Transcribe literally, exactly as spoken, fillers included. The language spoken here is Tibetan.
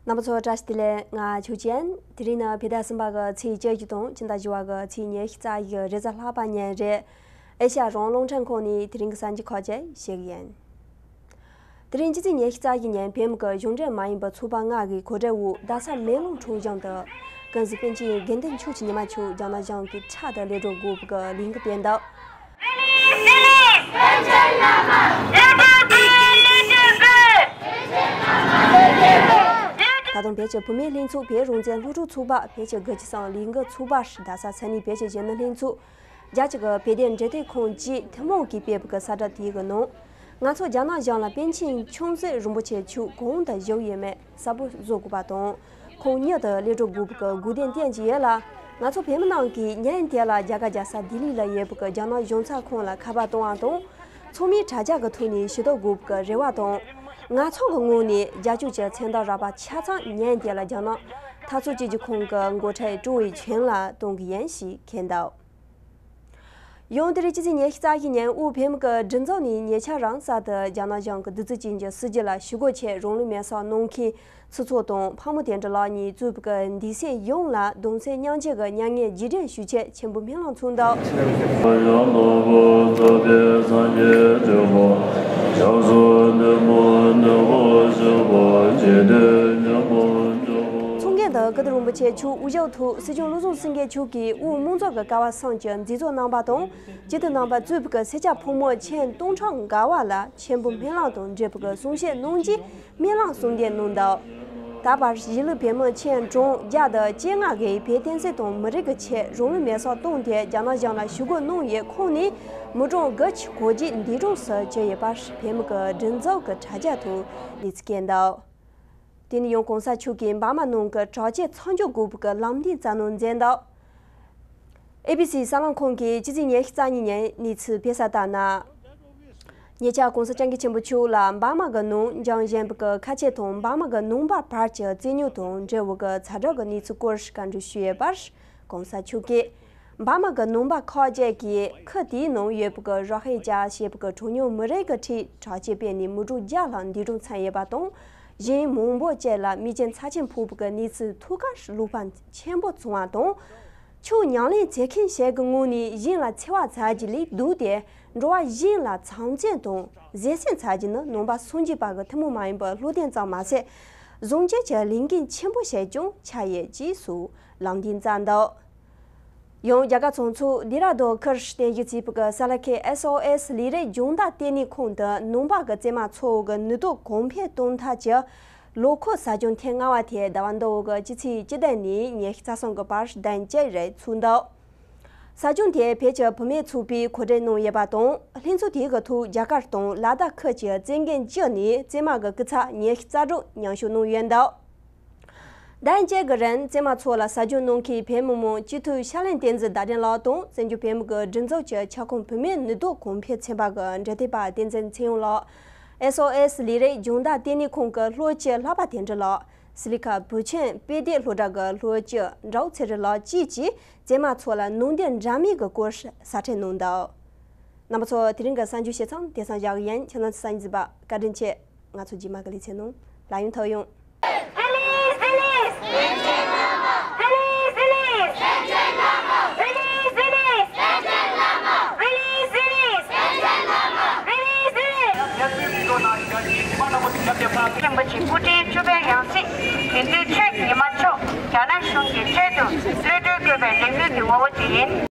རྣམ་པ་ཚོ་བཀྲ་ཤིས་བདེ་ལེགས། ང་ཆོས་ཅན། དེ་རིང་ནི་བོད་ཟླ་གསུམ་པ་གི་ཚེས་བཅུ་བཞི་དང་ཕྱི་ཟླ་བཞི་པ་གི་ཚེས་ཉི་ཤུ་རྩ་བཞི་གི་རེས་གཟའ་ལྷག་པ་ཉིན་རེད། ཨེ་ཤ་ཡ་རང་དབང་རླུང་འཕྲིན་ཁང་ནས་དེ་རིང་གི་གསར་འགྱུར་ཁག་ཅིག་ཞུ་གི་ཡིན། དེ་རིང་སྤྱི་ཚེས་ཉི་ཤུ་རྩ་བཞི་ཉིན་བོད་མི་གི་གཞུང་འབྲེལ་མ་ཡིན་པའི་ཚོགས་པ་ལྔ་གིས་གོ་སྒྲིག་འོག་རྡ་ས་མེ་ལོང་ཁྲོམ་གཞུང་དུ་ཀུན་གཟིགས་པཎ་ཆེན་དགེ་འདུན་ཆོས་ཀྱི་ཉི་མ་མཆོག་རྒྱ་ནག་གཞུང་གི་ཁྲག་ཏུ་ལེན་འགྲོ་དགོས་པའི་ལས་འགུལ་སྤེལ་འདུག། ད་དུང་བོད་ཀྱི་བུད་མེད་ལྷན་ཚོགས། བོད་རང་བཙན་སློབ་ཕྲུག་ཚོགས་པ། བོད་ཀྱི་དགུ་བཅུ་ཙམ་ལས་འགུལ་ཚོགས་པ། རྡ་ས་ས་གནས་བོད་ཀྱི་གཞོན་ནུ་ལྷན་ཚོགས། རྒྱ་ཆེ་གི་བོད་དོན་འབྲེལ་མཐུད་ཁང་བཅས་ཐུན་མོང་གིས་སྤེལ་བའི་གསལ་བསྒྲགས་དེའི་ནང་། ང་ཚོ་རྒྱ་ནག་གཞུང་ལ་པཎ་ཆེན་ཆོས་མཛད་རིན་པོ་ཆེ་མཆོག་གང་དུ་བཞུགས་ཡོད་མེད་གསལ་པོ་བཟོ་དགོས་པ་དང་། ཁོང་མྱུར་དུ་གློད་གྲོལ་དགོས་པའི་དགོས་འདུན་བསྟན་གྱི་ཡོད་ལ། ང་ཚོ་བོད་མི་རྣམས་ཀྱིས་ཉིན་དེ་ལ་རྒྱ་གར་རྒྱལ་ས་ལྡི་ལི་ལ་ཡོད་པའི་རྒྱ་ནག་གཞུང་ཚབ་ཁང་ལ་ཁ་པར་གཏོང་བ་དང་། ཚང་མས་དྲ་རྒྱ་གི་ཐོག་ནས་ཞུ་གཏུག་དགོས་པའི་རེ་བ་དང་། ང་ཚོ་གི་ངོས་ནས་རྒྱལ་སྤྱི་གི་མཚན་རྟགས་རག་པ་ཆ་ཚང་ཉིན་དེ་ལ་རྒྱ་ནག་འཐབ་ཕྱོགས་གཅིག་གྱུར་ཁང་གི་འགོ་ཁྲིད་ཀྲུའུ་ཝེ་ཆུན་ལ་གཏོང་གི་ཡིན་ཞེས་འཁོད་འདུག། ཡང་དེ་རིང་སྤྱི་ཚེས་ཉི་ཤུ་རྩ་བཞི་ཉིན་དབུས་བོད་མི་གི་སྒྲིག་འཛུགས་ནས་ཉེ་ཆར་རང་ས་དུ་རྒྱ་ནག་གཞུང་གི་གདུག་རྩུབ་ཅན་གྱི་སྲིད་བྱུས་ལ་ཞུ་སྒོ་ཆེད་རང་ལུས་མེར་སྲེག་གནང་མཁན་ཚོགས་གཙོ་དང་ཕག་མོ་བསྟན་སྒྲོན་ལགས་གཉིས་གཙོས་པའི་འདས་སེམས་ཡོངས་ལ་གདུང་སེམས་མཉམ་སྐྱེད་ཀྱི་མྱ་ངན་རྗེས་དྲན་ཞུ་ཆེད་མཆན་བུ་སྨོན་ལམ་འཚོགས་འདུག། ཚོགས་འགན་དུ་ཀིརྟི་རིན་པོ་ཆེ་མཆོག་དབུ་བཞུགས་ཐོག་སྲིད་སྐྱོང་བློ་བཟང་སེང་གེ་མཆོག་གིས་དབུས་དམངས་གཙོ་གི་ཀ་བ་གསུམ་གྱི་མཛད་གཙོ་རྣམ་པ་དང་། སྤྱི་འཐུས་རྣམ་པ་གཙོས་པའི་སེར་སྐྱ་ཕོ་མོ་ཁྱོན་སྟོང་ཕྲག་འགའ་བ་ལ་མཆན་བུ་སྨོན་ལམ་དང་འབྲེལ་བའི་གསུང་བཤད་གནང་རྗེས་སྨོན་ལམ་གསུང་འདོན་གནང་འདུག། ད་བར་གཞིས་ལུས་བོད་མི་ཁྱོན་གྲངས་བརྒྱ་དང་བཅོ་ལྔ་གིས་བོད་བསྟན་སྲིད་དང་མི་རིགས་ཀྱི་ཆེད་རང་ལུས་མེར་སྲེག་བཏང་སྟེ་རྒྱ་ནག་གཞུང་ལ་ཞུ་སྒོ་གནང་ཡོད་ཁོངས་ནས་མི་གྲངས་དགུ་བཅུ་གོ་བརྒྱད་འདས་གྲོངས་སུ་གྱུར་ཡོད་པ་བོད་མི་གི་སྒྲིག་འཛུགས་ཀྱི་དྲ་རྒྱ་ཐོག་གནས་ཚུལ་བཀོད་འདུག། དེ་ནས་ཡང་གོང་ས་མཆོག་གིས་འབར་མ་ནང་གི་དྲག་ཆས་མཚམས་འཇོག་དགོས་པའི་ལམ་སྟོན་བསྩལ་གནང་མཛད་འདུག། ཨེ་བི་སི་གསར་ལམ་ཁང་གིས་སྤྱི་ཚེས་ཉི་ཤུ་རྩ་གཉིས་ཉིན་གནས་ཚུལ་སྤེལ་གསལ་ལྟར་ན། ཉེ་ཆར་གོང་ས་སྐྱབས་མགོན་ཆེན་པོ་མཆོག་ལ་འབར་མ་གི་ནང་འཇང་བཞིན་པའི་ཁ་ཆེ་དང་འབར་མ་གི་ནང་པ་བར་གྱི་རྩོད་རྙོག་དང་འབྲེལ་བའི་ཚ་དྲོད་ཀྱི་གནས་ཚུལ་སྐོར་བཀའ་འདྲི་ཞུས་ཡོད་པར། གོང་ས་མཆོག་གིས། འབར་མ་གི་ནང་པ་ཁག་ཅིག་གིས་ཁུལ་དེའི་ནང་ཡོད་པའི་རོ་ཧིན་ཇཱ་ཞེས་པའི་གྲངས་ཉུང་མི་རིགས་ཀྱི་ཁྲོད་དྲག་ཆས་སྤེལ་ནས་མི་གྲངས་བརྒྱ་ལྷག་འདས་གྲོངས་ཕྱིན་ཡོད་པ་དང་། གཞན་མང་པོ་ཅིག་ལ་རྨས་སྐྱོན་ཚབས་ཆེན་ཕོག་པའི་གནས་ཚུལ་ཐོག་ཁར་བློ་ཕམ་ཆེན་པོ་བྱུང་བ་དང་། ཕྱོགས་མྱ་ངན་བྱེད་མཁན་ཞིག་གི་ངོས་ནས་གཞན་ལ་འཚེ་བ་བྱ་རྒྱུ་ལས་ལྡོག་སྟེ། འགྲོ་བ་གཞན་ལ་མཚམས་སྤྱོད་དང་བཟོད་བསྲན་བྱ་རྒྱུ་ནི་ནང་པ་སངས་རྒྱས་པ་གི་ཐུན་མོང་མ་ཡིན་པའི་བློ་དོན་ཙམ་མ་ཟད། བཟང་སྤྱོད་ཀྱི་ལས་འགན་ཆེན་པོ་ཞིག་ཀྱང་ཆགས་ཡོད་ཅེས་སོགས་ལམ་སྟོན་བསྩལ་འདུག། ཡང་རྒྱ་གར་གྲོས་ཚོགས་ལྡེ་ར་ལྡུན་ཁུལ་རྟེན་གཞི་བྱས་པའི་གསར་ལ་ཁའི་ཨེས་ཨོ་ཨེས་ལས་རིགས་སྦྱོང་བརྡར་ལྟེ་གནས་ཁང་དུ་ནང་པ་གི་བཙུན་མ་ཚོ་གི་ནུས་སྟོབས་གོང་འཕེལ་གཏོང་ཐབས་ཀྱི་ལོ་འཁོར་ཟབ་སྦྱོང་ཐེངས་ལྔ་པ་དེ་ཟླ་བ་འདིའི་གི་སྤྱི་ཚེས་བཅུ་བདུན་ནས་ཉི་ཤུ་རྩ་གསུམ་གི་བར་ཟླ་གཅིག་རིང་ཚོགས་འདུག། ཟབ་སྦྱོང་དེ་བོད་ཀྱི་བུད་མེད་ཚོགས་པས་གོ་སྒྲིག་གནང་ཡོད་པ་དང་། ལྷན་ཚོགས་དེའི་གི་ཐོག་རྒྱ་གར་དང་ལ་དྭགས་ཁུལ་གྱི་བཙུན་རྒན་བཅུ་ནས་བཙུན་མ་གི་སྐུ་ཚབ་ཉི་ཤུ་རྩ་དྲུག་མཉམ་ཞུགས་གནང་ཡོད་འདུག། ཟླ་གཅིག་གི་རིང་བཙུན་མ་ཚོ་ལ་ཟབ་སྦྱོང་གནང་མཁན་བོད་མི་མང་སྤྱི་འཐུས་ཤར་གླིང་བསྟན་འཛིན་ཟླ་སྒྲོན་ལགས་དང་། བཙན་བྱོལ་བོད་མི་གི་སྒྲིག་འཛུགས་ཀྱི་ཁྱབ་ཁོངས་བུད་མེད་ནུས་སྟོབས་གོང་འཕེལ་ཚན་པ་གི་འབྲེལ་མཐུད་པ་བསྟན་འཛིན་ཚེ་དབང་ལགས། ཨེས་ཨོ་ཨེས་ལས་རིགས་སྦྱོང་བརྡར་ལྟེ་གནས་ཁང་གི་སློབ་སྤྱི་ལྷག་པ་དོན་གྲུབ་ལགས། སི་ལི་ཁ་བུ་ཆེན་དཔེ་དེབ་སློབ་གྲྭ་གི་སློབ་སྤྱི་འདྲ་བོ་ཚེ་རིང་ལགས་བཅས་ཀྱིས་བཙུན་མ་ཚོ་ལ་ནང་དོན་འདྲ་མིན་གྱི་སྐོར་ཟབ་ཁྲིད་གནང་འདུག། རྣམ་པ་ཚོ་དེ་རིང་གི་གསར་འགྱུར་བྱས་ཙང་དེང་སང་བཞག་གི་ཡིན། ཁྱེད་རྣམ་ཚོ་གསར་འགྱུར་གཟིགས་པ་བཀའ་དྲིན་ཆེ། ང་ཚོ་རྗེས་མ་གི་ལེ་ཚན་ནང་ལ་ཡང་ཐུག་ཡོང་། རིན་པོ་ཆེ་སྐུ་ཕྲེང་བཅུ་པའི་ཡང་སྲིད་དགེ་འདུན་ཆོས་ཉི་མ་མཆོག་རྒྱ་ནག་གཞུང་གི་ཁྲལ་དུ་གློད་གྲོལ་དགོས་པའི་ལས་འགུལ་གྱི་ངོ་བོ་དེ་ཡིན།